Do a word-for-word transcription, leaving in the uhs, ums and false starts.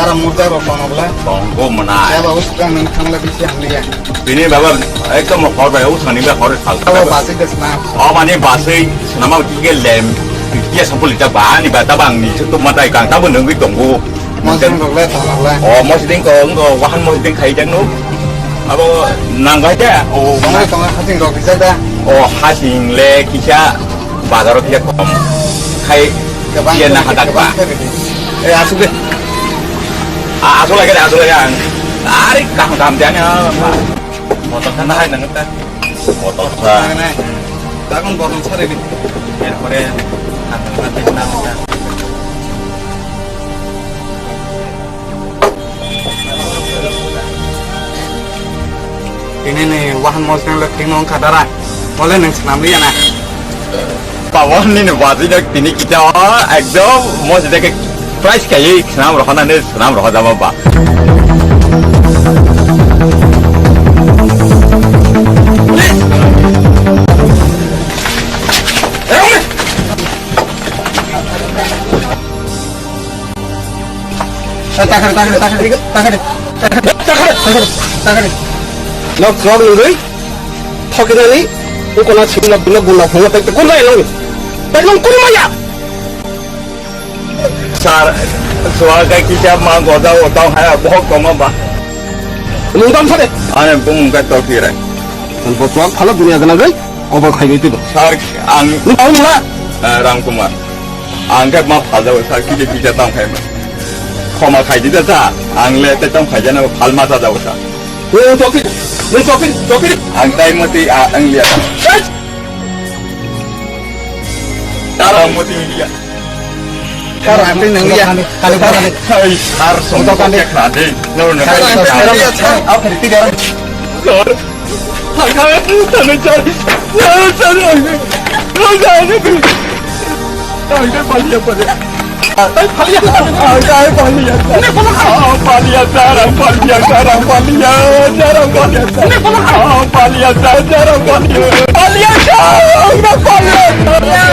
Ara murda rok kono bla. Tongo mwnai. Ya babu, suka nang thangla bisi hamliya. Bini baba ekdom hor bai, o thani ba hor thal. Abo basi de sna. O mani basi, nama kike lem. Kike sampul ita ba, ni ba tabang ni, tu matai kang, tabu nungwi tongo. Mosdeng rok le, thang rok le. O, mosdeng ko, ngo, wahan mosdeng khai jang no. Abo nang bai da, o, tongo, tongo, hasing rok bisa da. O, hasing le, kisa, bazar o kisa kom. Khai, Kebang iya na kebang hadak kebang ba. Kebang. Eh, asuk de. A, asuk lagi, asuk lagi ang. Ari, kaham kaham dia ni, ah. Motor kan hai nang ta. Motor sa. Takon borong sare ni. Erpore, nang ta. Tini ni wahan mosdeng le tini wngkha dara. Mole nang swnam liya na. Pawon nini bajwi no tini kita o ekdom mosdeng ke price kai swnam rohana ne swnam rohana ba ba. Takare, takare, takare, takare, takare, takare, takare. Nok nok nungui, thokinani, ukona sini nok nok guna phunga tak tak kunai nung. Tak nung kunai ya. Sir, suaga kita ma goda otau hai bohok koma ba. Nung dam sare. Ane bung ka to kire. Botwak phala dunia gana gai. Obo khaigwi twibo. Sir, ang. Nung tong nula? Eh, Ram Kumar. Ang khe ma phaljago sir, kisa kisa tong khaima. Khoma khaidi da sir. Ang le te tong khaijana phalma sajago sir. Nung tokri, nung tokri, tokri. Ang tai mati, a, ang liya. Tara mati liya. Kar ante nang ya. Kali kali. Hai, har song to kali. Kali. No, no. Kali ante nang ya. Au kali tiga. Sir. Hai, hai, tane char. Char, char. Hai, hai. Hai, hai, paliya, paliya. Hai, paliya. Hai, hai, paliya. Ne pala. Ah, paliya, char, paliya, char, paliya, char, paliya. Ne pala. Ah, paliya, char, char, paliya. Paliya, char, paliya.